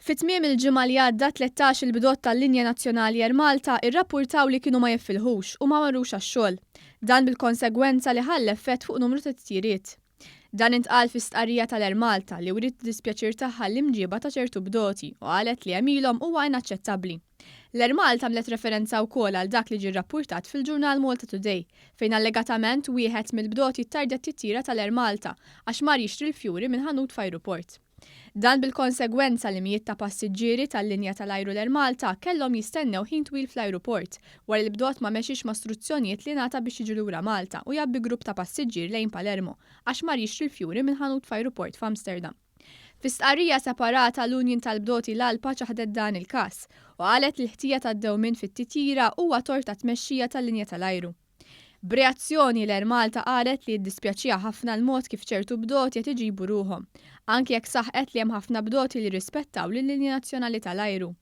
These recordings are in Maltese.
Fi tmiem il-ġimgħa li għadda 13 il-bdot tal-linja nazzjonali Air Malta irrappurtaw li kienu ma jifilħux u ma marrux għax-xogħol. Dan bil-konsegwenza li ħalla effett fuq numru ta' titjiriet. Dan intqal fi stqarrija tal-Air Malta li wriet id-dispjaċir tagħha għall-imġieba ta' ċertu bdoti u qalet li għemilhom huwa inaċċettabbli. L-Air Malta għamlet referenza wkoll għal dak li ġie rrappurtat fil-ġurnal Malta Today fejn allegatament wieħed mill-bdoti ttardja t-titjira tal-Air Malta għax mar jixtri l-fjuri minn ħanut f'ajruport. Dan bil-konsegwenza li mijiet ta' passiġġieri tal-linja tal-ajru l-Air Malta kellhom jistennew ħin twil fl-ajruport wara li l-bdot ma mexiex ma' struzzjonijiet li ngħata biex jiġi lura Malta u jgħabbi grupp ta' passiġġier lejn Palermo għax mar jixtri l-fjuri minn ħanut f'ajruport f'Amsterdam. Fi stqarrija separata l-union tal-bdoti l-ALPA ċaħdet dan il-każ u qalet li l-ħtija tad-dewmien fit-titjira huwa tort tat-tmexxija tal-linja tal-ajru. B'reazzjoni, l-Air Malta qalet li jiddispjaċiha ħafna l-mod kif ċertu bdoti qed iġibu ruħhom, anki jekk saħqet li hemm ħafna bdoti li jirrispettaw lil-linja nazzjonali tal-ajru.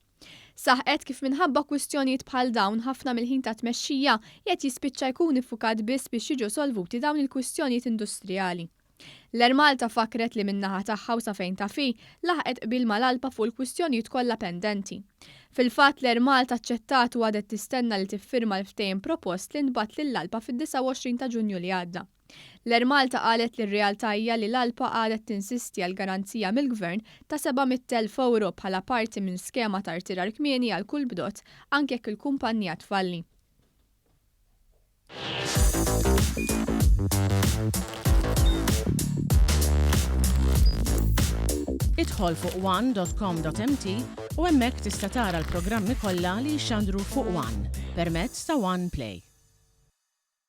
Saħqet kif minħabba kwistjonijiet bħal dawn ħafna mill-ħin tat-tmexxija qiegħed jispiċċa jkun iffukat biss biex jiġu solvuti dawn il-kwistjonijiet industrijali. L-Air Malta fakkret li min-naħa tagħha u sa fejn taf hi, laħqet qbil mal-ALPA fuq il-kwistjonijiet kollha pendenti. Fil-fatt, l-Air Malta aċċettat u għadet tistenna li tiffirma l-ftehim propost li ntbagħat lill-ALPA fid-29 ta' Ġunju li għadda. L-Air Malta qalet li r-realtà hija li l-ALPA għadet tinsisti għal garanzija mill-Gvern ta' 700,000 ewro bħala parti minn skema ta' rtirar kmieni għal kull bdot anke jekk il-kumpanija tfalli. Idħol fuq one.com.mt u hemmhekk tista' tara l-programmi kollha li jixxandru fuq One permezz ta' One Play.